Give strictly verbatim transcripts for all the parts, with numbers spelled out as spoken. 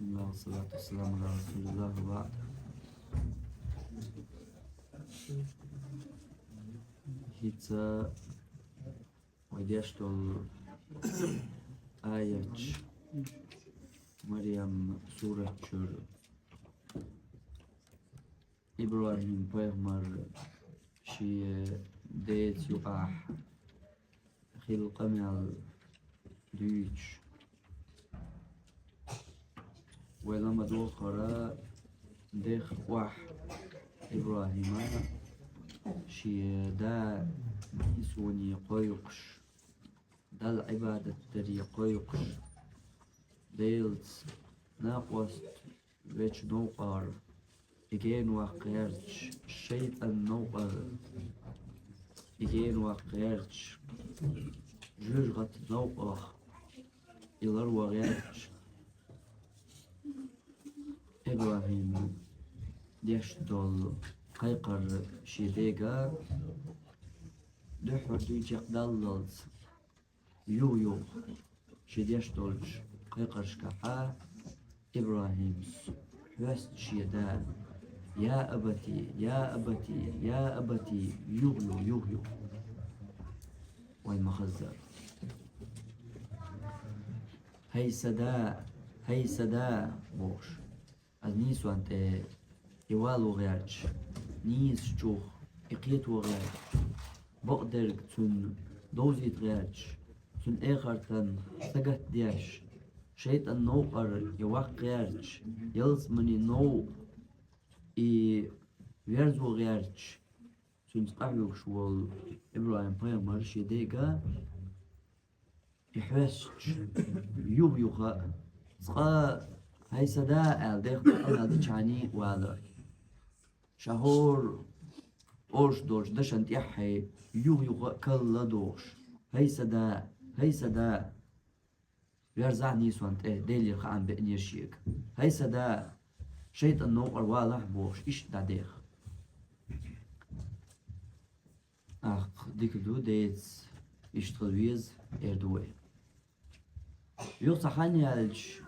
بسم الله والصلاة والسلام على رسول الله وبعد. ХӀинца вай деш долу аят Марьям сурат чуьра. ИбрахӀим пайхамар шен деца юкъахь хилла къамел дуьйцуш. Вай ла ма-дохара, дех охьа ИбрахӀима шен да нийсоне кхойкхуш, Далла Ӏибадат даре кхойкхуш, Делаца накъост вечу новкъара и гена ваккха гӀерташ, шайтӀан новкъара и гена ваккха гӀерташ, жоьжахатин новкъах и ларван гӀерташ, ИбрахӀима деш долу кхайкхар шен дега дуьххьара дуьйна чекхдаллалц, юх-юха шен деш долчу кхайкхаршкахьа ИбрахӀимас хьоьсту шен да: «Я абати, я абати, я абати», юх-юха, юх-юха. Вайн ма-хаззара. «ХӀай сан да, хӀай сан да», бохуш. Ас нийсонна тӀе и вало гӀерташ, нийсачух и кхето гӀерташ, бакъдерг цунна довзийта гӀерташ, цуьнан эхартан сагатдеш, шайтӀан новкъара и ваккха гӀерташ, ялсаманин новкъа и верзо гӀерташ, цуьнца къахьоьгуш волу ИбрахӀим-пайхамар шен дега и хьоьстуш, юх-юха а, цкъа «ХӀай сан да» аьлла, дех къамел дичхьана валар. Ша хӀора тӀош долчу дашна тӀаьххье юх-юха а калла дохуш: «ХӀай сан да, хӀай сан да». Верзахь нийсонна тӀе, Делера хаам беанера шега. «ХӀай сан да, шайтӀан новкъара валахь», бохуш, иштта дӀадех. Ахь дика ду, деца иштта хила веза, эр ду вай. Юха цхьа хан яьлча,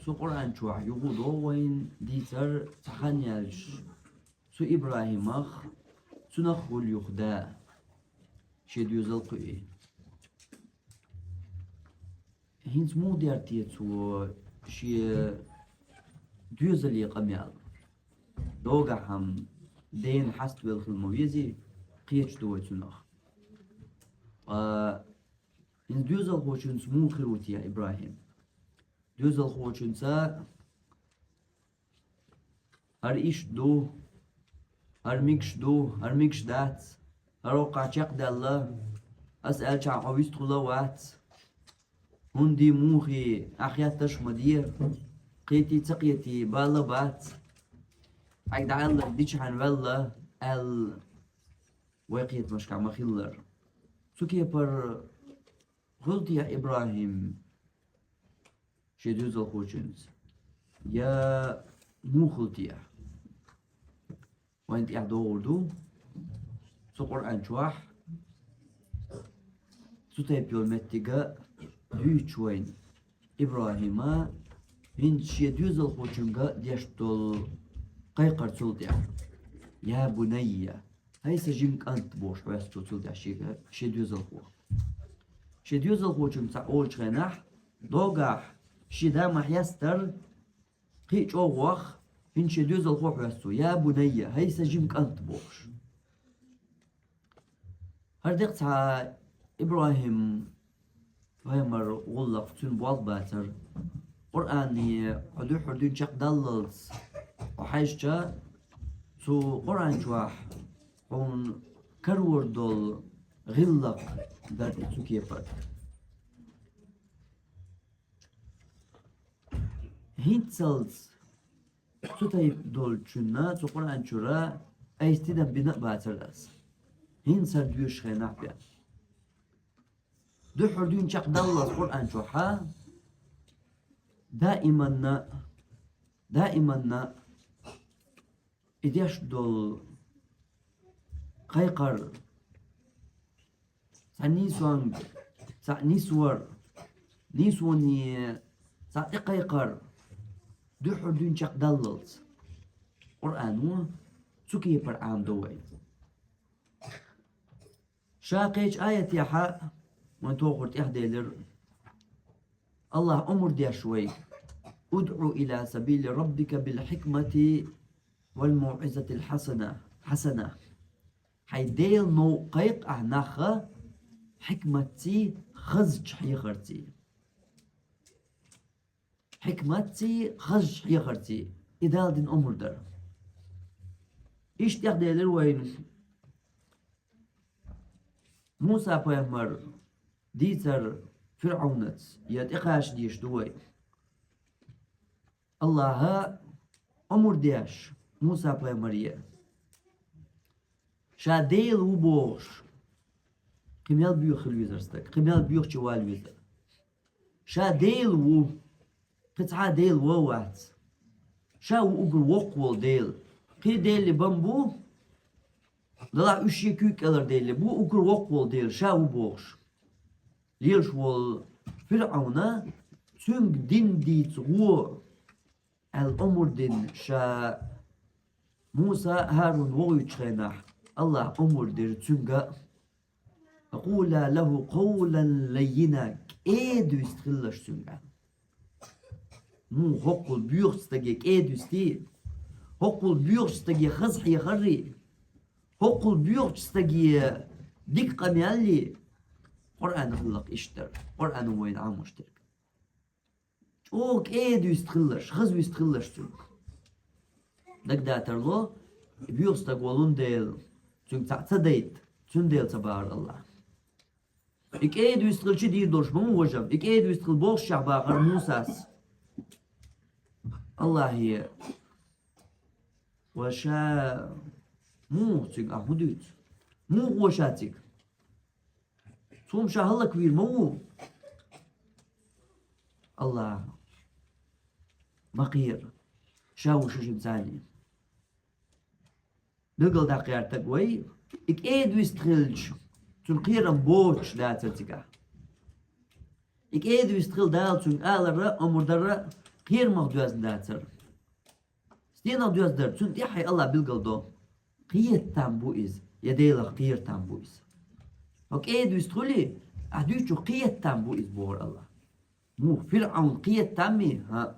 цу Къуръан чохь юха а догӀу вайн дийцар, цхьа хан яьлча, цу ИбрахӀимах, цунах хуьлу юха да, шен доьзал кхуьий. ХӀинца муха дер те цо шен доьзале къамел? Догахь-м дена хьаставелла хила ма везий, кхеташ ду вай цунах. Ткъа хӀинца доьзалхочуьнца муха хир ву те ИбрахӀим? Доьзалхочуьнца: «ХӀара иштта ду, хӀара мегаш ду, хӀара мегаш дац, хӀара хӀокхахь чекхдаьлла, ас аьллачохь хьо вистхула а вац. ХӀунда, муха, ахь хеттарш а ма де, кхетий, ца кхетий, бала а бац. Хьайга дӀааьлларг дичхьана ваьлла», аьлла, вай кхетамашкахь ма-хиллара. Цу кепара хуьлу те ИбрахӀим шен доьзалхочуьнца? Я муха хуьлу те? Вайн тӀаьхьа догӀур ду цу Къуръан чохь цу тайпа йолу меттиг дуьйцуш вайна ИбрахӀима хӀинца шен доьзалхочуьнга деш долу кхайкхар цул тӀаьхьа: «Я бунайя, хӀай сан жима кӀант», бохуш хьоьсту цо цул тӀаьхьа шега, шен доьзалхо. Шен доьзалхочуьнга цхьаъ олучу хенахь, догахь шен да ма-хьестара, кхин а чӀогӀа ваха, хӀинца шен доьзалхо хьоьсту цо: «Я бунайя, хӀай сан жима кӀант», бохуш. ХӀара декъа цхьа ИбрахӀим-пайхамар гӀуллакх, цуьнан болх бацар. Къуръане хьо дуьххьара дуьйна чекхдаллалц хьо хьаьжча, цу Къуръан чохь хьуна карор долу гӀиллакх дара и цу кепара. ХӀинццалц цу тайпа долчунна цу Къуръан чуьра айса тидам бина а бацара ас, хӀинца хӀара доьшуш хенахь бен. Дуьххьара дуьйна чекхдаллалц Къуръан чохьа, даиманна, даиманна и деш долу кхайкхар, цхьа нийсонга, цхьа нисвар, нийсоне цхьа тӀекхайкхар дуьххьара дуьйна чекхдаллалц. Къуръано цу кепара Ӏамадо вай. Ша кхечу аятехьа вайн тохар тӀехделира, АллахӀа омра деш вайга: «ادع إلى سبيل ربك بالحكمة والموعظة الحسنة، حسنة». Хьайн Делан новкъа кхайкха ахьа нах хьикматций, хазачу хьехарций. Хьикматций, хазачу хьехарций. И Дала дина омра дара. Иштта тӀехделира вайна Муса-пайхамар дийцар ФирӀавнаца, я тӀекхача дезаш ду вай. АллахӀа омра деш Муса-пайхамаре, ша Дела ву бохуш, кхин мел боьха хила везара стаг, кхин мел боьхачу вала везара. Ша Дела ву, кхин цхьа а Дела ван вац. Ша ву уггар воккха волу Дела. Кхин Деле бан бу, делахь уьш шен куьйга кӀелара Деле бу, уггар воккха волу Дела ша ву бохуш. Лелаш волу ФирӀавна цуьнга дин дийца гӀо аьлла омра дина ша Муса а, ХӀарун вохуьйтучу хенахь, АллахӀа омра дира цуьнга: «فقولا له قولا لينا», кӀеда вист хилалаш цуьнга аьлла. Ну, хӀоккхул боьхачу стаге кӀеда вистий, хӀоккхул боьхачу стаге хаза хьехаррий, хӀоккхул боьхачу стаге дика къамеллий, Къуръан хиллакх иштта дара, Къуръано вайна Ӏамош дерг. ЧӀогӀа кӀеда вист хилалаш, хаза вист хилалаш цуьнга. Дагадатарло, и боьха стаг волун дела, цуьнга цхьаъ ца дайта, цундела ца бахара АллахӀа. И кӀеда вист хилча дийр долуш ма ву, важа, и кӀеда вист хила бохуш чохь бахара Мусас. АллахӀе, ва ша муха цуьнга ахьа хӀун дуьйцу? Муха гӀо ша цига? Цо-м ша хӀаллаквийр ма ву. АллахӀа ма кхера, ша ву шу шимма царний. Билгалдаккха гӀертарг вай, и кӀеда вист хилча, цуьнан кхерам боцуш дацара цигахь. И кӀеда вист хила Дала цуьнга аларра а, омра дарра а кхерамах доьзна дацара. Стенах доьзна дара, цунна тӀаьххье АллахӀа билгалдо: кхета там бу иза, я Делах кхера там бу иза. Хьо кӀеда вист хуьлий, ахьа дуьйцучух кхета там бу иза, бохура АллахӀа. Муха, ФирӀавна кхета там ма ю, хӀаъ.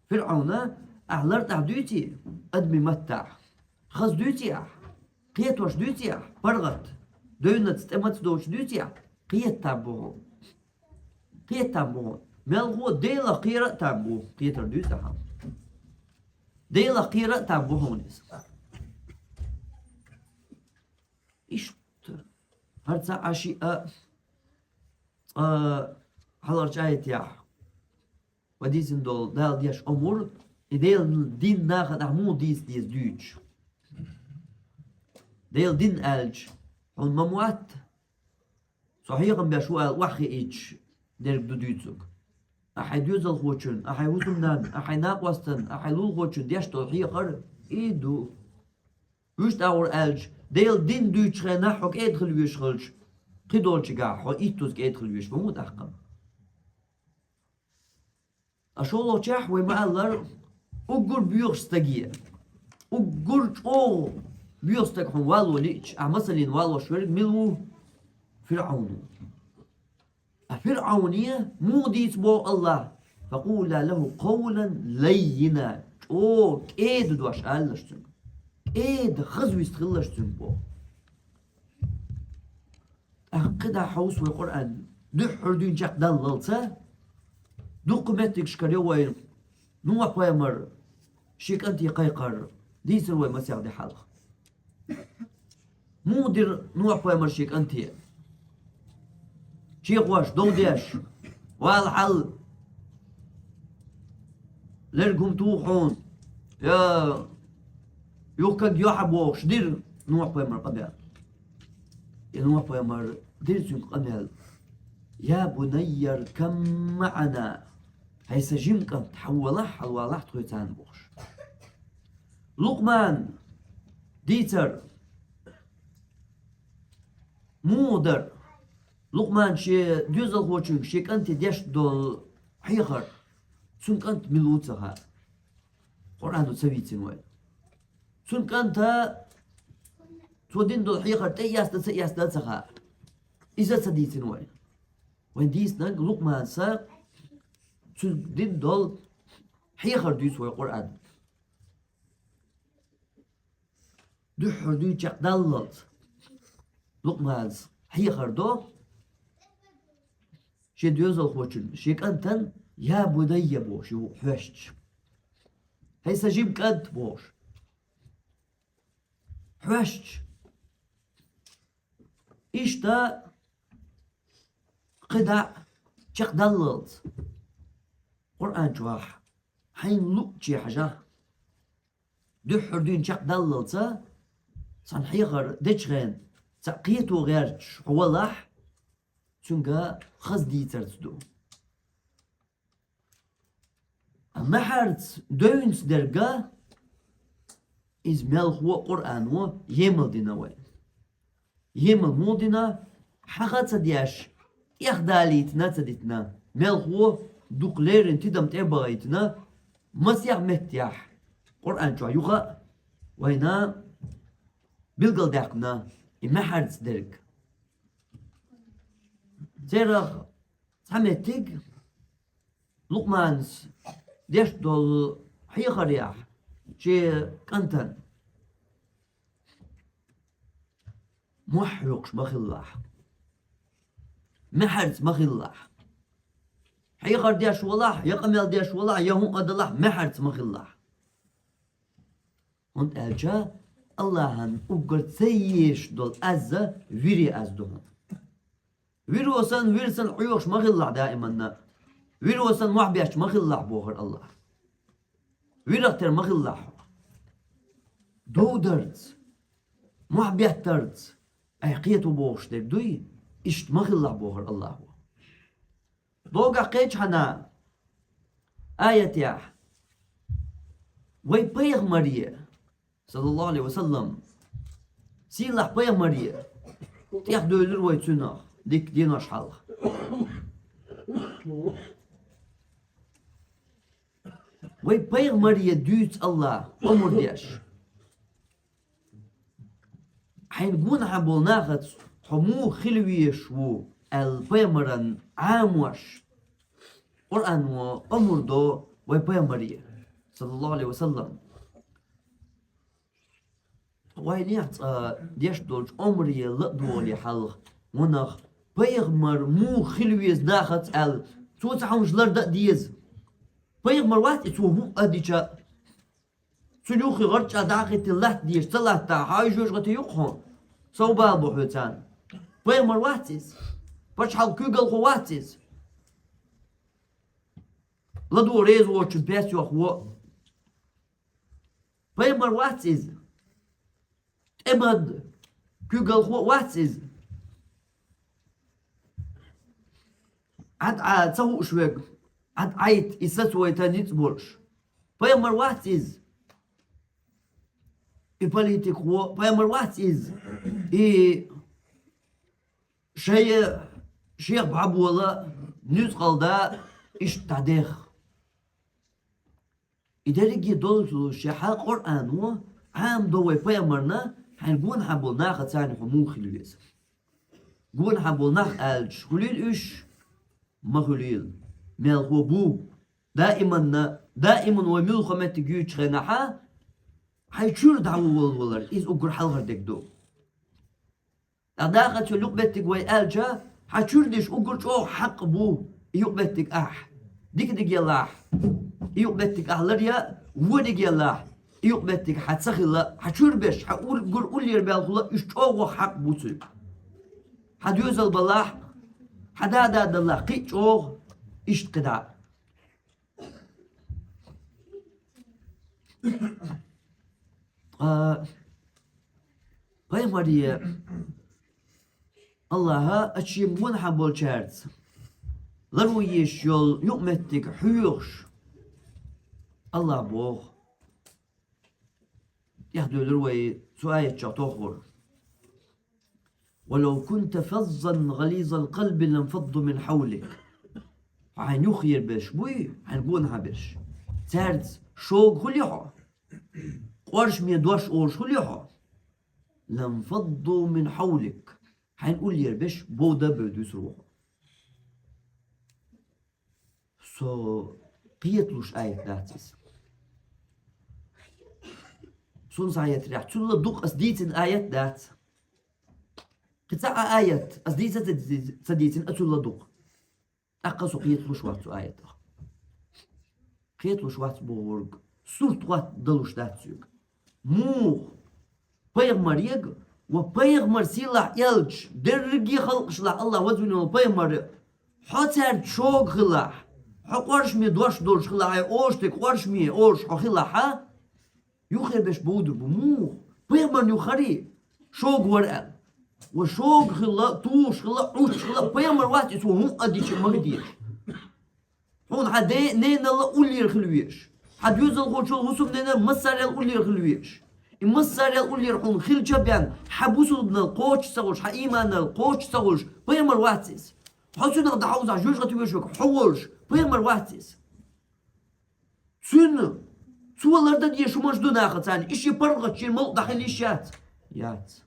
ФирӀавна ахьа лартӀахь дуьйций, адамийн маттахь? Хаза дуьйций ахьа? Кхетош дуьйций ахьа? ПаргӀат, девнаш тӀе маца доцуш дуьйций ахьа? Кхета там бу хьуна. Кхета там бу хьуна. Мелхо а Делах кхера а там бу, кхетар дуьйцу ахьа. Делах кхера а там бу хьуна иза. Иштта, хӀара цхьа а, шиъ а, цкъа хьалхарчу аятехь вай дийцина долу Дала деш омра, и Делан дин нахана ахьа муха дийца деза дуьйцуш. Делан дин аьлча, хьуна ма мотта, со хьехам беш ву аьлла охьахиъча дерг ду дуьйцург. Ахьа хьайн доьзалхочун, ахьа хьайн хӀусамнанна, ахьа хьайн накъостан, ахьа хьайн лулахочун деш долу хьехар и ду. Вуьшта агӀор аьлча, Делан дин дуьйцучу хенахь хьо кӀеда хила везаш хилча, кхидолчигахь хьо иттуза кӀеда хила везаш ма ву тӀаккха. Ткъа шолгӀачехь вай ма-аллара, уггар боьхачу стаге, уггар чӀогӀа боьха стаг хьуна вало лиъча, ахьа масаллина валош верг мила ву? ФирӀавн ву. Ткъа ФирӀавне муха дийца боху АллахӀа: «فقولا له قولا لينا», чӀогӀа кӀеда дош алалаш цуьнга. КӀеда, хаза вист хилалаш цуьнга боху. ТӀаккха кхидӀа хьовса вай Къуръан, дуьххьара дуьйна чекхдаллалца, дуккха меттигашкара йо вай Нухь-пайхамар шен кӀанте кхайкхар, дийцар вай масех де хьалха. Муха дира Нухь-пайхамар шен кӀанте? Чехош, дов деш, вала хьал, лерг хӀума туху хьуна, я юхкаг йохьа бохуш дира Нухь-пайхамар къамел. И Нухь-пайхамар дира цуьнга къамел: «يا بني اركب معنا», хӀай сан жима кӀант, хьаволахь, хьалавалахь тхоьца цхьаьна бохуш. Лукъман дийцар муха дара? Лукъман шен доьзалхочуьнга, шен кӀанте деш долу хьехар. Цун кӀант мила ву ца хаьа. Къуръано ца вийцина вайна. Цун кӀанта цо дина долу хьехар тӀе а эцна, ца эцна а ца хаьа. Иза а ца дийцина вайна. Вайна дийцинарг Лукъманас цо дина долу хьехар дуьйцу вай Къуръано. Дуьххьара дуьйна чекхдаллалц Лукъманас хьехар до шен доьзалхочун, шен кӀантана, «Я бунайя», бохуш, ю хьоьстуш. «ХӀей, сан жима кӀант», бохуш. Хьоьстуш. Иштта кхидӀа чекхдаллалц Къуръан чохь хьайна луъучу хьажахь, дуьххьара дуьйна чекхдаллалц цхьана хьехар дечу хенахь, цхьаъ кхето гӀерташ хьо валахь, цуьнга хаза дийцарца ду. Ткъа маьхьарца девнаш дерг, иза мелхо а Къуръано емал дина вай. Емал муха дина, хьаха а ца деш, тӀехдалийтина а ца дитина, мелхо дукха леррина тидам тӀе а бахийтина, масех меттехь Къуръан чохь юха а вайна билгалдаьккхина и маьхьарца дерг. Церах цхьа меттиг Лукъманас деш долу хьехарехь шен кӀантана: «Мохь хьоькхуш ма хилалахь, маьхьарца ма хилалахь. Хьехар деш валахь, я къамел деш валахь, я хӀуъа а далахь, маьхьарца ма хилалахь». ХӀунда аьлча Аллахьан уггар ца езаш долу аз вире аз ду хьуна. Виро санна, вир санна хьоьхуш ма хилалахь даиманна. Виро санна мохь бетташ ма хилалахь, бохура Аллахьа. Вирах тера ма хилалахь хьо. Довдарца, мохь беттарца айхьа кхето бохуш дерг дуй, иштта ма хилалахь, бохура Аллахьа. Догахь кхечхьана аятехь вай пайхамаре, саллаллаху алейхи ва саллам, сийлахь пайхамаре, тӀехдевлира вай цунах дикка денош хьалха. Вай пайхамаре дуьйцу Аллахьа омра деш. Хьайна гонахьа болу нахаца хьо муха хила везаш ву аьлла пайхамаран Ӏамош, Къуръано омра до вай пайхамаре, саллаллаху алейхи ва саллам. Вайнех цкъа деш долчу омре ла а долий хьалха, ванах пайхамар муха хила веза нахаца аьлла, цо цхьа хӀумаш ларда а деза. Пайхамар вац и, цо хӀуъа а дича, цу юххе гӀарчӀа дӀахӀиттина латта дезаш, ца латта, хьан жоьжахати юккъахьо, сов бала бу хьоьцарна. Пайхамар вац иза, пачхьалкх куьйгалхо вац иза. ЛадогӀа реза воцучун пес йохво. Пайхамар вац иза. ТӀеман куьйгалхо а вац иза. Ӏад Ӏа ца хууш верг, Ӏад Ӏайта и сацавайта ницкъ болуш. Пайхамар вац иза. И политикхо, пайхамар вац иза. И шайе, шех бӀабола, нуьцкъала да, иштта дӀадех. И дерриге долчу шаьхьа Къуръано Ӏама до вай пайхамарна, хьайна гонахьа болу нахаца хьо муха хила веза. Гонахьа болу нах аьлча, хуьлийла уьш? Ма хуьлийла. Мелхо бу. Даиманна, даиман вай муьлхха меттиг юьйцучу хенахьа, хьайн чуьра дӀаволавалар, иза уггар хьалхара дерг ду. ТӀаккха даха цу юкъаметтиг вай аьлча, хьан чуьра деш уггар чӀогӀа хьакъ бу и юкъаметтиг ахь дика дигелахь, и юкъаметтиг ахь ларъя вон дигелахь, и юкъаметтиг хьан ца хилла, хьан чуьра беш, хьан уггар уллера мелхо а уьш чӀогӀа хьакъ бу цуьнан. Хьан доьзал балахь, хьан да-да далахь, кхин а чӀогӀа, иштта кхидӀа. Ткъа пайхамаре Аллахьа а шен гонахьа болчаьрца ларъян езаш йолу юкъаметтиг хьоьхуш, Аллахьа боху, тӀехдевлира вай цу аятчохь тоххур: «ولو كنت فظا غليظ القلب لانفضوا من حولك». Хьо хьайна юххера берш буй, хьайна гонахьа берш. Цаьрца шога хуьлий хьо? Къоршаме дош олуш хуьлий хьо? لانفضوا من حولك. Хьайна уллера берш бовда а бевдуьйсур ву хьо. Со кхеталуш аят дац иза. Сунна схьаеттарехь, цул а дукха ас дийцина аят дац. Кхин цхьа а аят ас дийца ца, ца дийцина, а цул а дукха. ТӀаккха со кхеталуш вац цу аятах. Кхеталуш вац бохург, сурт хӀотта далуш дац соьга. Муха пайхамарега ва пайхамар сийлахь элча, дерриге халкъашлахь Аллах вазвина волу пайхамар, хьо цаьрца шога хилахь, хьо къоршаме дош долуш хилахь, хьайн оша дерг къоршаме оша хьо хилахь, юххера берш бовдур бу муха? Пайхамарна юххера шога вара аьлла. Ва шога хилла, тухуш хилла, Ӏуттуш хилла, пайхамар вац иза, цо хӀуъа а дича мага дезаш. Хьуна хьан де-, ненал а уллера хила везаш. Хьан доьзалхочул, хӀусамненал, массарел уллера хила везаш. И массарел уллера хьуна хилча а бен, хьан бусулбанал кхочуш ца хуьлуш, хьан ийманал кхочуш ца хуьлуш, пайхамар вац иза. Хьо цунах дӀахьовзахь, жоьжахати вешверг хьо волуш, пайхамар вац иза. Цуьнан, цо лардан дезаш хӀуманаш ду нахаца, и шен паргӀат шена мукъа дӀахила йиш яц? Яц.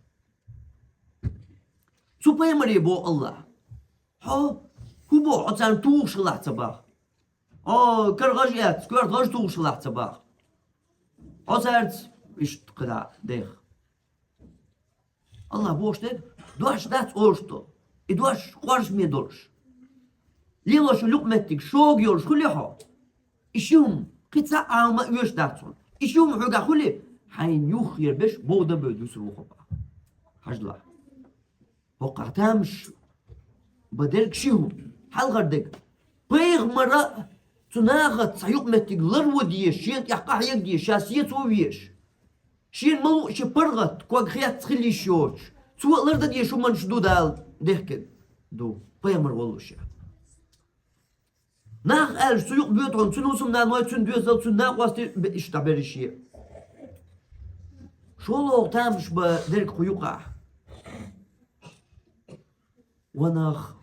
Цу пайхамаре боху Аллах: хьо хӀун боху, хьо царна тухуш хилахь ца боху? Хьо кара гӀаж эцна, коьрта гӀаж тухуш хилахь ца боху? Хьо цаьрца иштта кхидӀа деха. Аллах бохуш дерг, дош дац оша долу. И дош къоршаме долуш. Лелош йолу юкъаметтиг шога йолуш хуьлий хьо? И ши хӀума, кхин цхьа а хӀума оьшуш дац хьуна. И ши хӀума хьоьгахь хуьлий, хьайна юххера берш бовда а бевдуьйсур ву хьо боху. Хьажал. ХӀокхахь тамаш бан дерг ши хӀума. Хьалхара дерг. Пайхамара а цу нахаца цхьа юкъаметтиг ларво дезаш, шена тӀехь къахьега дезаш, ша сецо везаш. Шена ма луъу шен паргӀат, ког хецна хила йиш йоцуш, цо а лардан дезаш хӀуманаш ду Дала дехкина. Ду. Пайхамар воллушехь. Нах аьлча, цу юкъа боьду хьуна, цуьнан хӀусамнаной, цуьнан доьзал, цуьнан накъостий, бе-, иштта берриш е. ШолгӀа тамаш бан дерг кху юкъахь. Ва нах,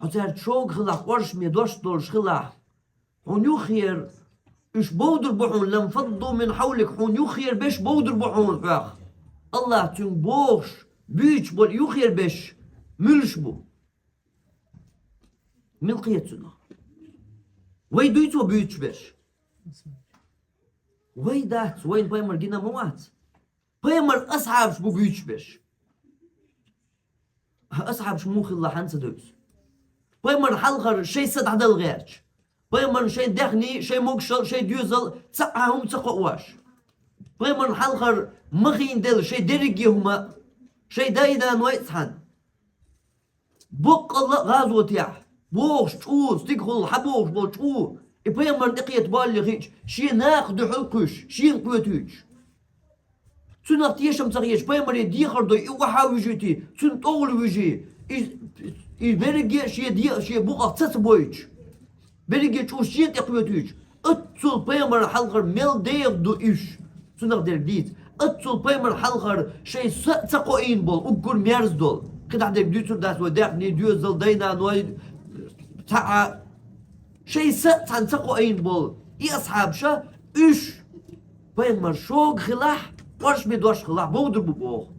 хьо цаьрца шога хилахь, къоршаме дош долуш хилахь, хьуна юххера уьш бовдур бу хьуна, لانفضوا من حولك, хьуна юххера берш бовдур бу хьуна хьох. Аллах цуьнга бохуш, буьйцуш болу юххера берш муьлш бу? Мила кхета цунах? Вай дуй цо буьйцуш берш? Вай дац, вайна пайхамар гина ма вац. Пайхамар асхьабаш бу буьйцуш берш. Асхьабаш муха хилла хьан ца девза? Пайхамар хьалхара шайн са дӀадала гӀерташ. Пайхамарна шайн даьхни, шайн могушалла, шайн доьзал, цхьа а хӀума ца кхоош. Пайхамарна хьалхара ма хиндела шайн дерриге хӀума, шайн дай-наной а цхьаьна. Боккъалла а гӀазотехь, бохуш чӀу, стигахула хьан бохуш болу чӀу, и пайхамарна тӀекхета болле хиъча, шен наха дуьхьал кхуьйсуш, шена кхетуьйтуш. Цунах тешам ца хеташ, пайхамаре дехар дой, и охьа вуьжуьйтий, цуьнан тӀовла вуьжий, и, и берриге а шен де-, шен букъах цаца бойтуш. Берриге чӀу шена тӀе кхетуьйтуш. Оццул пайхамар хьалхара мел деха ду уьш, цунах дерг дийца. Оццул пайхамар хьалхара шайн са а ца кхоийна болу, уггар мерза долу. КхидӀа дерг дуьйцур дац вай даьхни, доьзал, дай-наной, цхьа а. Шайн са а цхьаьна ца кхоийна болу и асхьабаша, уьш пайхамар шога хилахь, къоршаме дош хилахь, бовдур бу боху.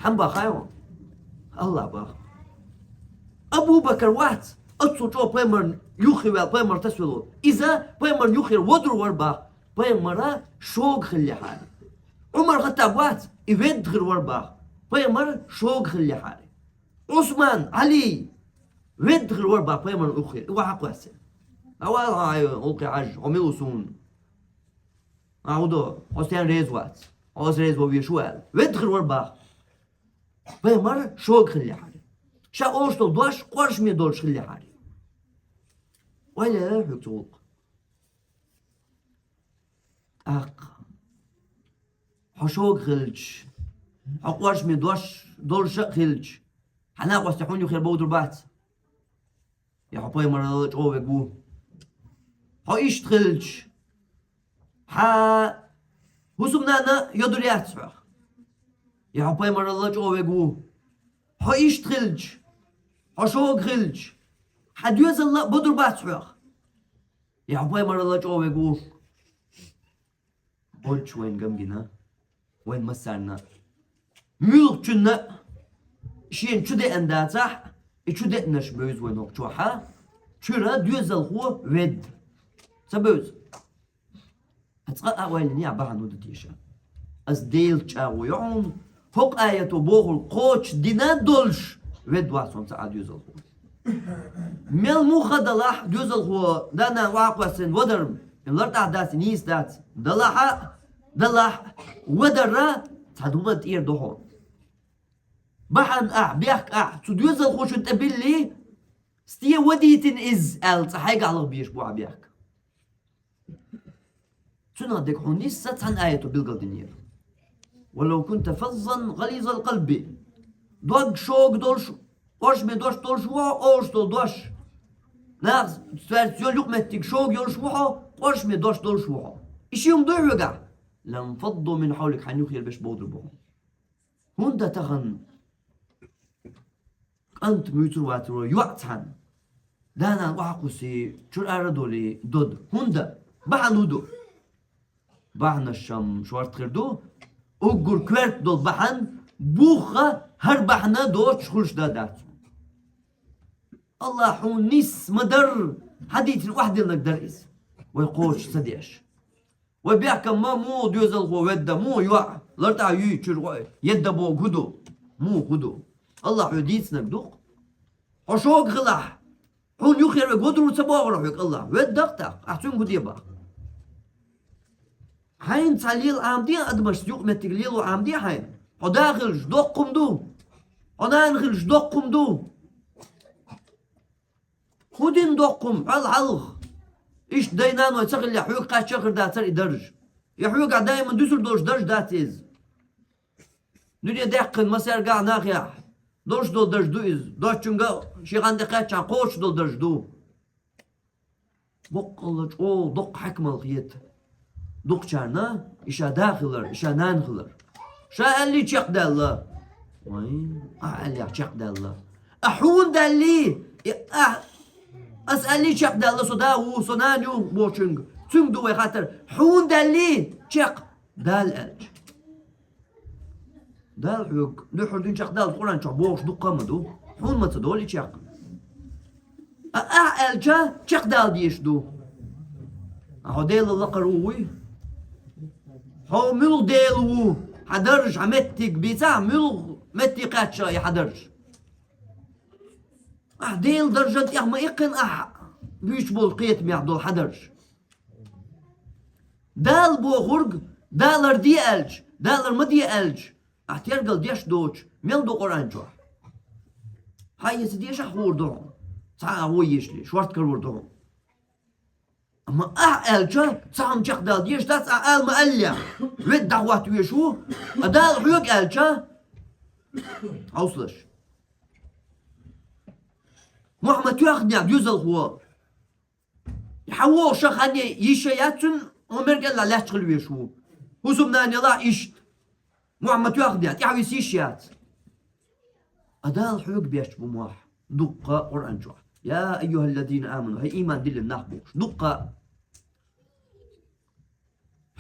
Хьан бахай ван? Аллах баха. Абу Бакар вац, оццул чӀогӀа пайхамарна юххе ваьлла, пайхамар тасавелла волу. Иза пайхамарна юххера водур вара баха, пайхамара шога хиллехьара. Ӏумар Хаттаб вац, и ведда хир вара баха, пайхамар шога хиллехьара. Ӏусман, Ӏали ведда хир вара баха, пайхамарна юххера, и ваха кхоьссина. Авал хьан гӀуллакхе хьажа, хьо мила ву суна? А хӀун до, хьо стенна реза вац? Хьо аса реза ван везаш ву аьлла. Ведда хир вара баха. Пайхамар шога хиллехьара. Ша оша долу дош къоршаме долуш хиллехьара. Ойла яра хьоьга цу гӀуллакха. ТӀаккха. Хьо шога хилча, хьо къоршаме дош долуш а хилча, хьан накъостий хьуна юххера бовдур бац? Я хьо пайхамарал чӀогӀа вег ву? Хьо иштта хилча, хьан хӀусамнана йодур яц хьох? Я хьо пайхамарал чӀогӀа вег ву? Хьо иштта хилча, хьо шога хилча, Хьан доьзалла а бодур бац хьох. Я хьо пайхамаралла чӀогӀа вег ву. Олча вайн гамгина, вайн массарна. Муьлхачунна шен чу деана дацахь, и чу деанаш бевза вайн хӀокху чохьа, чуьра доьзалхо ведда. Ца бевза. Аса цкъа а вайлина я бахьана хӀун ду теша? Ас Делан чӀагӀо йо хьуна, хӀокху аято бохург кхочушдина долуш, ведда вац хьуна цхьа а доьзалхо. Мел муха далахь, доьзалхо, да-нана охьакхоьссина вадар, лартӀахь дац, нийса дац. Далахь а, далахь а, вадарра цхьа дума тӀера ду хьуна. Бахьана ахь, бехк ахь, цу доьзалхочун тӀе билли, сте вадийтина иза аьлла, цкъа хьайгахь лаха безаш бу ахь бехк. Цунах дерг хьуна нисса цхьана аято билгалдинера. «ولو كنت فظا غليظ القلب». Дог шога долуш, оршаме дош долуш ву хьо, олуш долу дош. Нах цаьрца йолу юкъаметтиг шога йолуш ву хьо, оршаме дош долуш ву хьо. И ши хӀума дуй хьоьгахь? «لانفضوا من حولك», хьайна юххера берш бовдур бу хьуна. ХӀунда тахана кӀант муьйцур вацаро йоӀ цхьаьна, да-нана охьакхуссий, чуьра ара а долий, доду? ХӀунда? Бахьана хӀун ду? Бахьанаш-м шорта хир ду, уггар коьрта долу бахьана, бухха хӀара бахьана доцуш хуьлуш дан дац. АллахӀа хьуна нисса ма-дарра, хьан дийцина охьадиллинарг дара иза, вай кхочуш ца деш. Вай бехкам ма муха доьзалхо ведда, муха йоӀ, лартӀахь юй чуьра гӀо, едда боху хӀун ду? Муха хӀун ду? АллахӀа хьоьга дийцинарг ду-кх. Хьо шога хилахь, хьуна юххера верг вадар ву ца бохура хьоьга АллахӀа? Ведда-кх тӀаккха, ахь цуьнга хӀун де боху? Хьайна цхьа лела Ӏамаде, адамашца юкъаметтиг лело Ӏамаде хьайна. Хьо да хилча доккха хӀума ду. Хьо нана хилча доккха хӀума ду. ХӀун дина доккха хӀума, хьал хьалха? Иштта дай-наной ца хиллехь, хьоьга кхаьчна а хир дацара и дарж. Я хьоьгахь даиман дуьсур долуш дарж дац иза. Дуьне даьккхина массаьргахь а нахехь долуш долу дарж ду иза. Доцчуьнга а шен хан тӀе кхаьччахьана кхочуш долу дарж ду. Боккъалла чӀогӀа доккха хьаькамалла хета дукхачарна и ша да хилар, и ша нана хилар. Ша аьллий чекхдаьлла? Вай, ахь аьллехь чекхдаьлла. Ахь хьуна даьллий? И ахь, ас аьллий чекхдаьлла, со да ву, со нана ю бохучуьнга? Цуьнга ду вай хаттар, хьуна даьллий чекх, Дала аьлча. Дала хьоьга дуьххьара дуьйна чекхдалла Къуръан чохь бохуш дуккха а ма ду. Хьуна ма ца долу и чекх. А ахь аьлча, чекхдала дезаш ду. А хьо Делан лакхара ву вуй? Хьо муьлха Дела ву? Хьан дарж, хьан меттиг бийцахь, муьлха метте кхаьчча и хьан дарж? Ахь Делан даржан тӀех ма иккхина ахь буьйцуш болу кхетамех долу хьан дарж. Дала бохург, Дала хӀара де аьлча, Дала хӀара ма де аьлча, ахь тергал деш доцуш, мел ду Къуръан чохь? Хьан эца дешахь хуур ду хьуна, цхьа а вон ешале, шорта карор ду хьуна. Амма ахь аьлча, цхьа хӀума чекхдала дезаш дац, ахь ала ма аллехь, ведда дӀахӀотта везаш ву, а Дала хьоьга аьлча, хьовсалаш. Мохь ма тоьхнехь доьзалхо. Хьан вогӀуш хан яц, йиш а яц цуьнан, хьо мергелла лаьтташ хила везаш ву. ХӀусамнана ялахь иштта. Мохь ма тоьхнехь, тӀаьхьа виса йиш яц. А Дала хьоьга бетташ бу мохь дуккха а Къуръан чохь. Я айюхаллазина аману, хӀай ийман диллина нах бохуш. Дуккха а.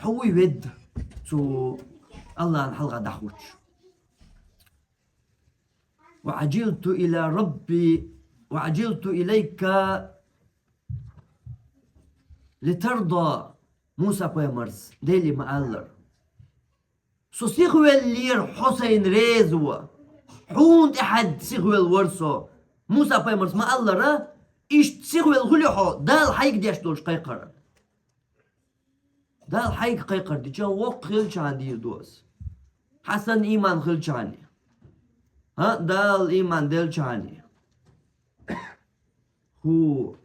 Хьо вуй ведда цу АллахӀна хьалха дӀахӀуттуш. وعجلت إلى ربي وعجلت إليك لترضى. Муса-пайхамарс Деле ма-аллара: «Со сихвеллера хьо сайна реза ван. Хьуна тӀаьхьа сихвелла вара со». Муса-пайхамарс ма-аллара, иштта сихвелла хуьлий хьо Дала хьайга деш долчу кхайкхаран? Дала хьайга кхайкхар дича, воккха хилчахьана дийр ду ас. Хьан санна ийман хилчахьана. ХӀаъ, Дала ийман делчахьана. ХӀу.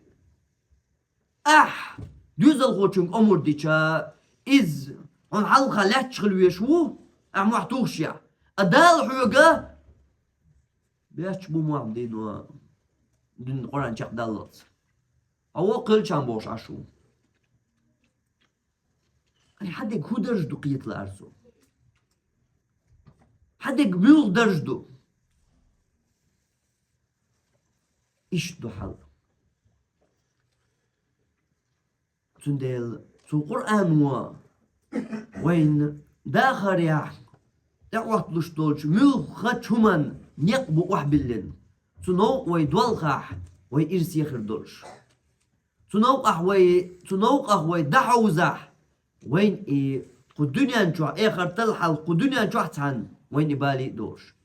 Ахь доьзалхочуьнга омра дича, иза хьуна хьалха лаьтташ хила везаш ву, ахь мохь тухушехь. А Дала хьоьга бетташ бу мохь дийна, дин Къуръан чекхдаллалц. Хьо воккха хилчахьана бохуш Ӏаш ву. Ай, хьан дерг хӀун дарж ду кхета лаьара цо? Хьан дерг муьлха дарж ду? Иштта ду хьал. Цундела цу Къуръано вайна дахарехь тӀеӀотталуш долчу муьлххачу хӀуманна некъ бу охьабиллина. Цу новкъа вай долхахь, вай ирсе хир долуш. Цу новкъахь вай, цу новкъах вай дӀахьовзахь, вайна и кху дуьнен чохь, эхартал хьалха кху дуьнен чохь цхьаьна вайна и балий а долуш.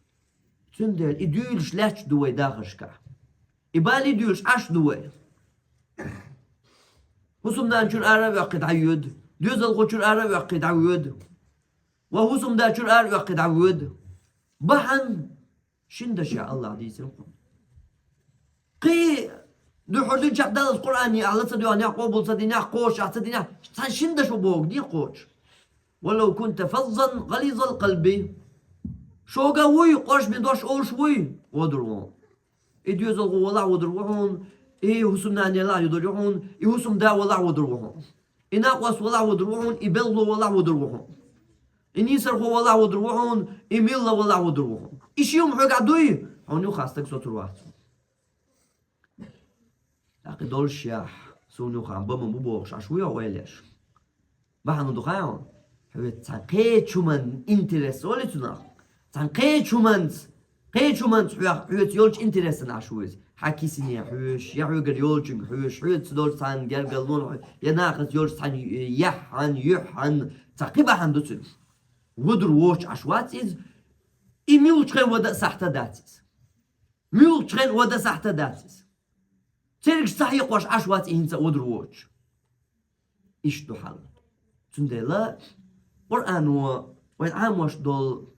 Цундела и дуьйлуш лаьтташ ду вай дахаршкахь. И балий дуьйлуш Ӏаш ду вай. ХӀусамнана чуьра ара а ваьккхи дӀавоьду, доьзалхо чуьра ара а ваьккхи дӀавоьду, ва хӀусамда чуьра ара а ваьккхи дӀавоьду. Бахьана шина дашехь Аллахь дийцина кхунна. Кхин дуьххьара дуьнчохь даллалц Къуръан ахь ла ца доьгӀнехь, къобал ца динехь, кхочушахь ца динехь, цхьана шина дашо боху дийр кхочуш. «Валав кунта фаззан гӀализал къалби». Шога вуй, къорш бен дош олуш вуй, водур ву хьуна. И доьзалхо валахь водур ву хьуна, и хӀусамнана елахь йодур ю хьуна, и хӀусамда валахь водур ву хьуна. И накъост валахь водур ву хьуна, и белхало валахь водур ву хьуна. И нийсархо валахь водур ву хьуна, и милла валахь водур ву хьуна. И ши хӀума хьоьгахь дуй, хьуна юххе стаг соцур вац. ТӀаккха и доллушехь, суна юххе бан ма бу бохуш Ӏаш вуй хьо ойла еш? Бахьана ду хаьий хьуна? Хьоьца цхьана кхечу хӀуманна интерес олий цунах. Цхьана кхечу хӀуманца, кхечу хӀуманца хьоьх-, хьоьца йолчу интересана Ӏаш ву иза. Хьан кисане хьоьжуш, я хьоьгара йолчуьнга хьоьжуш, хьоьца долчу цхьана гергарлонах хьоьжуш, я нахаца йолчу цхьана яххьан, юьххьан, цхьа кхин бахьана ду цуьнан. Водур воцуш Ӏаш вац иза, и муьлххачу хенахь вада а сахьта дац иза. Муьлххачу хенахь вада сахьта дац иза. Цергаш ца хьекхош Ӏаш вац и хӀинца а водур воцуш. Иштта ду хьал. Цундела Къуръано вайна Ӏамош долу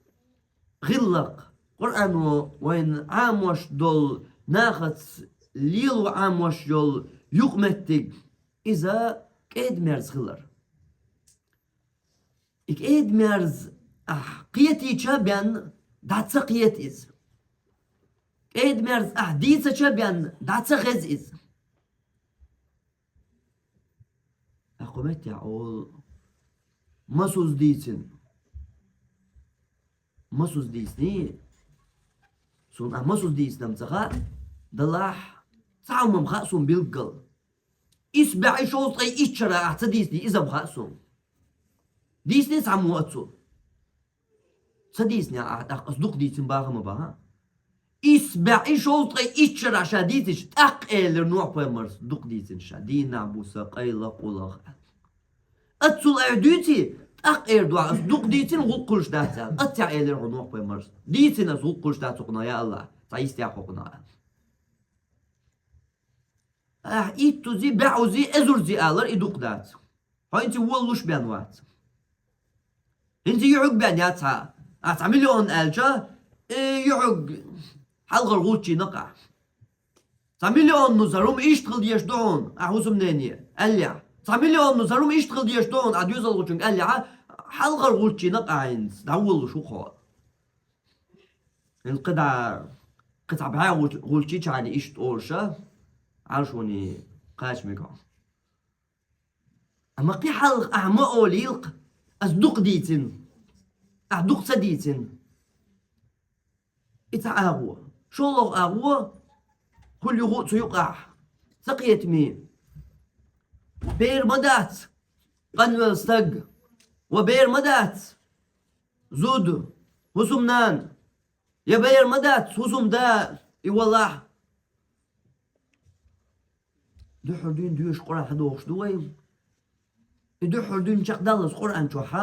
гӀиллакх, Къуръано вайна Ӏамош долу, нахаца лело Ӏамош йолу юкъаметтиг, иза кӀеда-мерза хилар. И кӀеда-мерза ахь кхетийча бен дӀа ца кхета иза. КӀеда-мерза ахь дийцача бен дӀа ца хеза иза. Ахь кху меттехь олу: «Масуза дийцина? Масуза дийциний? Суна ахь масуза дийцинам ца хаьа, делахь цхьа хӀума-м хаьа суна билггал. Исс бӀе шовзткъе итт шарахь ахь ца дийциний, иза-м хаьа суна. Дийциний цхьаммо а цо?» Ца дийцинехь ахь тӀаккха ас дукха дийцина бахам а бан, хӀа? Исс бӀе шовзткъе итт шарахь ша дийцича, тӀаккха элира Нохь-пайхамарс: «Дукха дийцина ша, дийнахь, буса, къайлаха, къулаха». Аццул айхьа дуьйций, тӀаккха эр ду хьан: «Ас дукха дийцина, гӀуллакх хуьлуш дац», аьлла. Аццехь элира хьуна Нохь-пайхамарс: «Дийцина ас, гӀуллакх хуьлуш дац хӀокхунах, я АллахӀ, цхьа йистехь хӀокхунах», аьлла. Ахь иттузи, бӀеузи, эзарзи алар и дукха дац. Хьо хӀинца волалуш бен вац. ХӀинца юьхьиг бен яц хьан. Ахь цхьа миллион аьлча, и юьхьиг хьалхара гӀулччийн накъахь. Цхьа миллионнуза хӀума иштта хила дезаш ду хьуна, ахь хӀусамнене аьллехь. Цхьа миллионнуза хӀума иштта хила дезаш ду хьуна, ахь доьзалхочуьнга аьллехь, хьалхара гӀулччийн накъахь хӀинца дӀаволалуш ву-кх хьо. ХӀинца кхидӀа, кхин цхьа бӀе гӀулч-, гӀулччий чхьана иштта олуша, Ӏалашоне кхача мегахь. Амма кхин хьалха ахь ма олийла-кх: «Ас дукха дийцина». Ахь дукха ца дийцина. И цхьа агӀо. ШолгӀа агӀо: хӀума юха а цу юкъахь, ца кхетаме. Бер ма дац къанвелла стаг, ва бер ма дац зуда, хӀусамнана, я бер ма дац хӀусамда, и валахь. Дуьххьара дуьйна доьшуш Къуръан хьадохуш ду вай. И дуьххьара дуьйна чекхдаллалц Къуръан чохь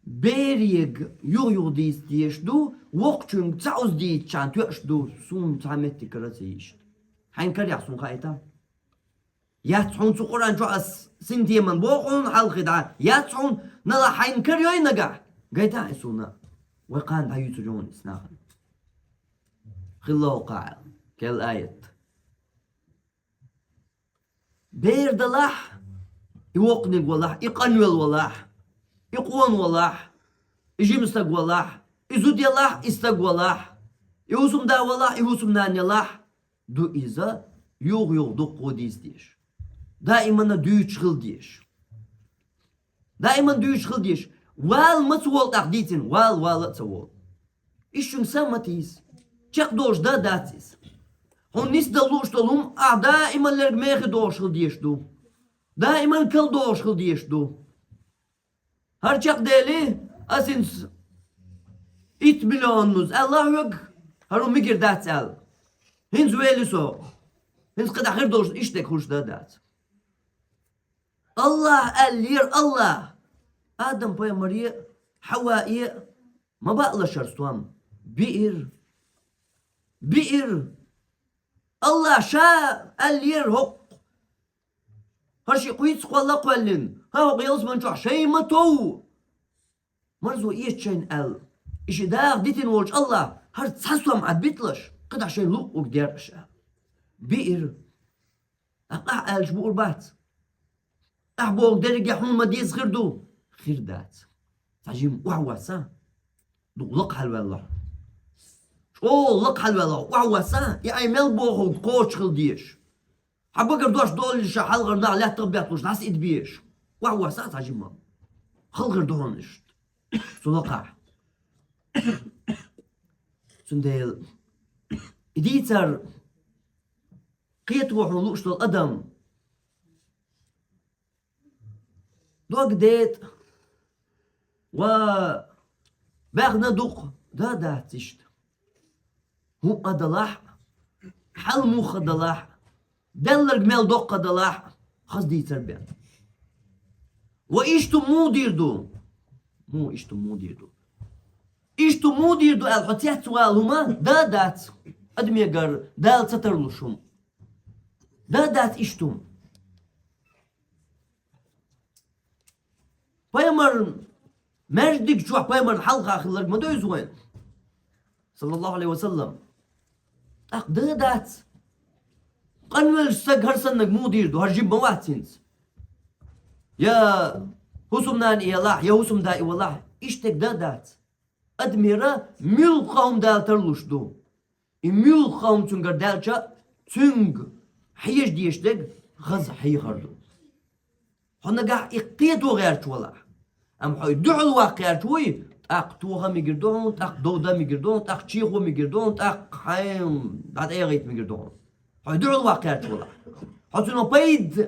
берега юха-юха дийца дезаш ду, воккхачуьнга цхьа уза дийцичхьана тоьаш ду, суна цхьа меттигара а ца йиш. Хьайна карахь суна хаийта? Яц хьуна цу Къуръан чохь ас синтеман боху хьуна хьалхе дӀа, яц хьуна, нала хьайна карайой нагахь? Гайта хьайн суна, вай кхана дӀаюьйцур ю хьуна иза нахана. Хилла хӀокхахь аьлла, кел аят. Бер далахь, и воккханиг валахь, и къанвелла валахь, и къона валахь, и жима стаг валахь, и зуда ялахь, и стаг валахь, и хӀусамда валахь, и хӀусамнана ялахь, ду иза юха-юха дуккха дийца дезаш. Даимана дуьйцуш хила дезаш. Даиман дуьйцуш хила дезаш. Вала ма ца волу тӀаккха дийцина, вала, вала а ца волу. Иштта шуьнга са а ма тийса. Чекхдолуш дан а дац иза. Хьуна нисдала лууш долу хӀума ахь даиман лерг мехе дохуш хила дезаш ду. даиман кал догӀуш хила дезаш ду. ХӀара чакхдели, ас хӀинца итт миллионнуз аьлла хьоьга, хӀара мегар дац аьлла. ХӀинца вели со. ХӀинца кхидӀа хир долуш иштта хуьлуш дан дац. Аллах аьллера, Аллах. Адам пайхамаре а, Хьавае а ма баалаш хӀара стом. Биира. Биира. Аллах ша аьллера хӀокху. ХӀара ши кхуьйца кхолла а кхоьллина, хӀан хӀокху ялсаман чохь шайн ма тов. Марзо эца шайна аьлла. И ши даха дитина волчу Аллах, хӀара цхьа стом Ӏад биталаш, кхидӀа шайн луъург дер аша аьлла. Биира. Ахьа аьлча буур бац. Ахьа боху дерриге хьуна ма деза хир ду? Хир дац. Цхьа жимма охьавоссахь, дукха лакха хьалаваьлла хьо. ЧӀогӀа лакха хьалаваьлла хьо, охьавоссахь, и Ӏай мел бохург кхочуш хила дезаш. Хьан багара дош доллуш ша хьалхара нах лаьттах бетталуш дӀасаида безаш. Охьавоссахь цхьа жимма. Хала хир ду хьуна иштта. Цу лакхахь. Цундела и дийцар кхето хьуна лууш долу адам. Дог детӀа ва баьхна дукха дан дац иштта. ХӀуъа далахь а, хьал муха далахь а, делларг мел доккха далахь а, хаза дийцар бен. Ва иштта муха дийр ду? Муха иштта муха дийр ду? Иштта муха дийр ду аьлла, хьо цецвала хӀума дан дац. Адамегара Дала ца тарлуш хӀума. Дан дац иштта хӀума. Пайхамар, маьждиг чохь пайхамарна хьалха хилларг ма ду иза вайн. Саллаллаху алейхи ва саллам. ТӀаккха дан дац. Къанвеллачу стаг хӀара саннаг муха дийр ду, хӀара жима ма вац хӀинца. Я хӀусамнана и ялахь, я хӀусамда и валахь, иштта дан дац. Адамера муьлхха хӀума Дала тарлуш ду. И муьлхха хӀума цуьнгара даьлча, цуьнга хьежа дезаш дерг хаза хьехар ду. Хьо нагахь и кхето гӀерташ валахь. Амма хьо и дуьхьал ваккха гӀерташ вуй, тӀаккха тоха мегар ду хьуна, тӀаккха довда мегар ду хьуна, тӀаккха чехо мегар ду хьуна, тӀаккха хьайн дӀатӀаягӀийта мегар ду хьуна. Хьо и дуьхьал ваккха гӀерташ валахь. Хьо цунах пайда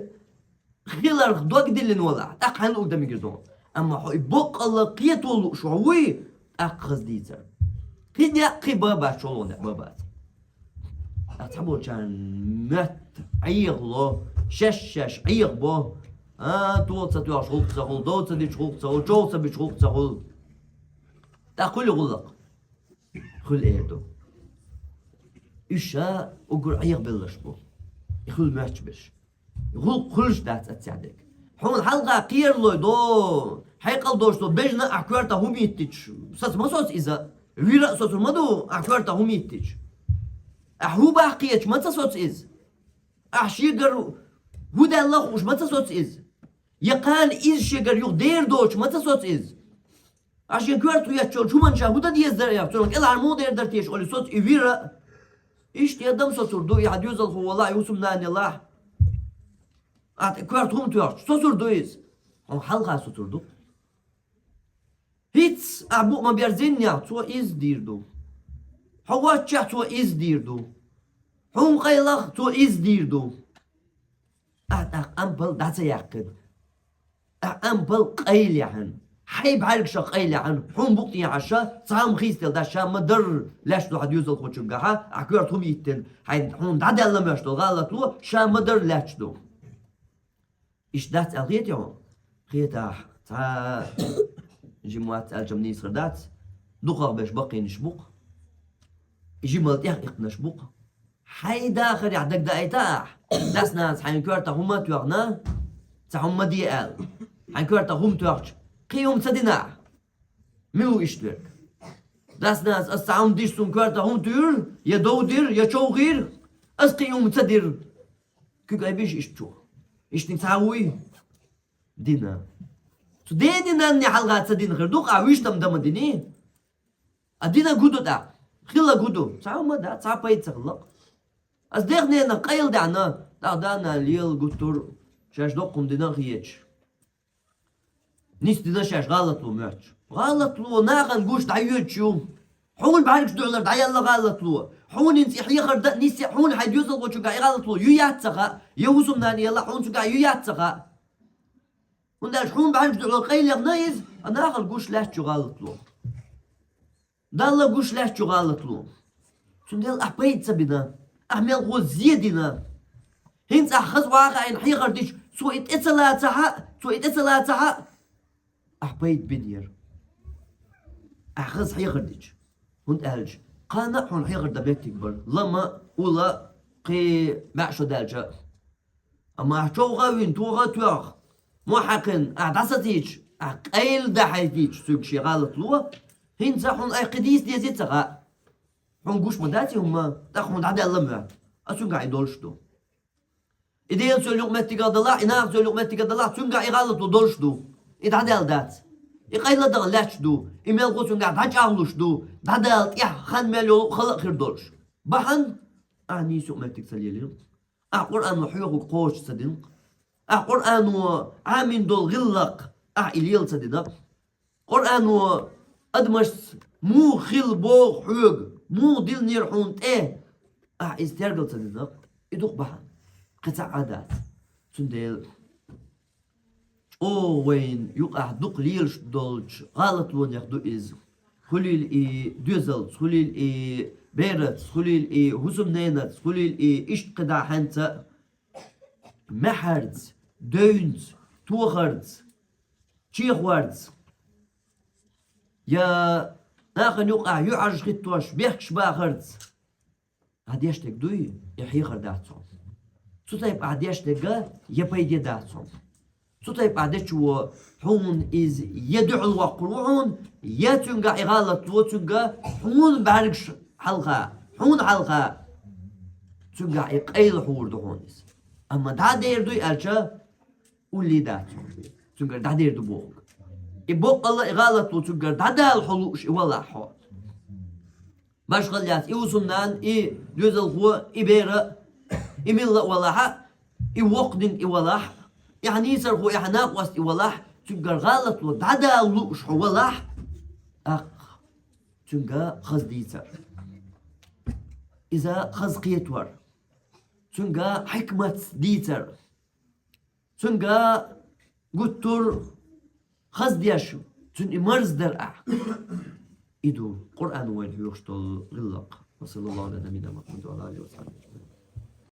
хиларх дог диллина валахь, тӀаккха хьайн луъург дан мегар ду хьуна. Амма хьо и боккъалла кхето лууш вуй, тӀаккха хаза дийцар. Кхин некъ, кхин бан бац, чолгӀа некъ бан бац. Ткъа цхьаболчарна моьтту Ӏехало, шаьш-шаьш Ӏехабо, а, тоха ца тоьхча гӀуллакх ца хуьлу, дов ца дича гӀуллакх ца хуьлу, чов ца бича гӀуллакх ца хуьлу. ТӀаккха хуьлу гӀуллакх? Хуьлу эр ду. Уьш ша уггар Ӏехабелларш бу. И хуьлу моьттуш берш. ГӀуллакх хуьлуш дац аццехь дерг. Хьуна хьалха кхералой до, хьекъал долуш до, бежана ахь коьртахь хӀума йиттича, саца ма соцу иза, вира а соцур ма ду ахь коьртахь хӀума йиттича. Ахь хӀун баккхийча ма ца соцу иза. Ахь шегара хӀун даьлла а хууш ма ца соцу иза. Я кхана иза шегара юха дер доцуш ма ца соцу иза. Ахь шен коьрта хӀума еттачу хӀуманна ша хӀун дан деза дара, цунах кӀелхьара муха дер дара теша олий соцу и вира а. Иштта я дам соцур ду, и хьан доьзалхо валахь, и хӀусамнана ялахь. Ахь тӀе коьрта хӀума тоьхча, соцур ду иза. Хьуна хьалха соцур ду. ХӀинца ахь букъ ма берзиннехь, цо иза дийр ду. Хьо воцчехь, цо иза дийр ду. Хьуна къайлах, цо иза дийр ду. Ахь тӀаккха ампал дӀа ца яьккхина. Ахь ампал къайлаяхьана, хьайн бӀаьргашах къайлаяхьана, хьуна букъ тӀехьаша, цхьа хӀума хийцаделла дац, ша ма-дарра лаьтташ ду хьан доьзалхочуьнгахьа, ахь коьрта хӀума йиттина, хьайна хьуна дӀадаьлла моьттуш долу гӀалатло, ша ма-дарра лаьтташ ду. Иштта дац аьлла хетий хьуна? Хетахь, цхьа жима вац аьлча-м нийса хир дац, дукхах берш баккхийнаш бу-кх, и жималла тӀех иккхинарш бу-кх. Хьайн дахарехь дагадеъийтахь ахь, дас-нанас хьайн коьртахь хӀума а тоьхна, цхьа хӀума ма де аьлла. Хьайн коьртахь хӀума тоьхча, кхин хӀума ца дина ахь? Мила ву иштта верг? Дас-нанас, ас цхьа хӀума дича, суна коьртахь хӀума туьйра, я дов дира, я чов хийра, ас кхин хӀума ца дира. Куьг айбиш иштта чу? Иштта цхьа вуй? Дина. Цу дени-нанни хьалха ца дина хир ду-кх, ахь вуьшта-м дан ма диний? А динарг хӀун ду тӀаккха? Хилларг хӀун ду? Цхьа хӀума дац, цхьа пайда ца хилла-кх. Ас дех-ненах къайладаьхна, тӀаккха да-нана лела гуттар а шаьш доккха хӀума дина а хеташ, нисдина шаьш гӀалатло моьттуш. ГӀалатло нахана гуш дӀайоьдуш ю. Хьуна бӀаьргаш дуьхьалара дӀаяьлла гӀалатло. Хьуна хӀинца и хьехар дан а нисъе, хьуна хьайн доьзалхочуьнгахь и гӀалатло юй яц ца хаьа, я хӀусамнана ялахь, хьуна цуьнгахь юй яц ца хаьа. ХӀунда аьлча хьуна бӀаргаш дуьхьал къайлаьхна иза, а нахала гуш лаьттачу гӀалатло. Далла гуш лаьттачу гӀалатло. Цундела ахь пайда ца бина, ахь мелхо зе дина. ХӀинца ахь хаза ваха айна хьехар дича, цо и тӀе ца лацахьа, цо и тӀе ца лацахьа, ахь пайда бинера. Ахь хаза хьехар дича. ХӀунда аьлча кхана а хьуна хьехар дан меттиг бара. Лама, ула, кхин бӀаь шо даьлча. Амма ахь човха а вина, тоха а тоьхна, мохь хьаькхна, ахь дӀасацийча, ахь къайла дӀахьайтийча цуьнга шен гӀалатло, хӀинца хьуна айхьа кхин дийца дезий ца хаьа. Хьуна гуш ма дац и хӀума, тӀаккха хьуна дӀадаьлла моьтту. А цуьнгахь и долуш ду. И Делаца йолу юкъаметтигах далахь, и нахаца йолу юкъаметтигах далахь, цуьнгахь и гӀалатло долуш ду. И дӀадаьлла дац. И къайладаха лаьтташ ду. И мелхо цуьнгахь дӀачӀагӀлуш ду. ДӀадала тӀехь хан мел йолу хала а хир долуш. Бахьана ахь нийса юкъаметтиг ца лелийна. Ахь Къуръано хьоьхург кхочуш ца дина. Ахь Къуръано Ӏамийна долу гӀиллакх ахь и лела ца дина. Къуръано адамашца муха хила боху хьоьга, муха диллинера хьуна тӀе, ахь иза тергал ца дина. И ду-кх бахьана. Кхин цхьа а дац. Цундела чӀогӀа вайна юкъахь дукха лелаш долчу гӀалатлонех ду иза. Хуьлийла и доьзалца, хуьлийла и бераца, хуьлийла и хӀусамненаца, хуьлийла и иштта кхидӀа хьаьнца а, маьхьарца, девнца, тохарца, чехорца, я нахана юкъахь юьхьӀаьржа хӀиттош, бехкаш бахарца. Ахь деш дерг дуй, и хьехар дац хьуна. Цу тайпа ахь деш дерг я пайде дац хьуна. Цу тайпа ахь дечо хьуна иза я дуьхьал воккхур ву хьуна, я цуьнгахь и гӀалатло цуьнга хьуна бӀаьргаш хьалха, хьуна хьалха, цуьнгахь и къайла хьур ду хьуна иза. Амма дӀа дер дуй аьлча, уллий дац хьуна. Цуьнгара дӀадер ду бохург. И боккъалла и гӀалатло цуьнгара дӀадала хьо лууш и валахь хьо. Башхалла яц и хӀусамнана, и доьзалхо, и бера, и милла а валахьа, и воккха динга и валахь, и хьан нийсархо, и хьан накъост и валахь, цуьнгара гӀалатло дӀадала лууш хьо валахь, тӀаккха цуьнга хаза дийцар. Иза хаза кхетор. Цуьнга хьикматца дийцар. Цуьнга гуттар а хаза деш, цуьнан и марздар ахь. И ду Къуръано вайна хьоьхуш долу гӀиллакх. Ва саллаллаху ала набийина Мухаммад ва ала алихи ва сахьбихи.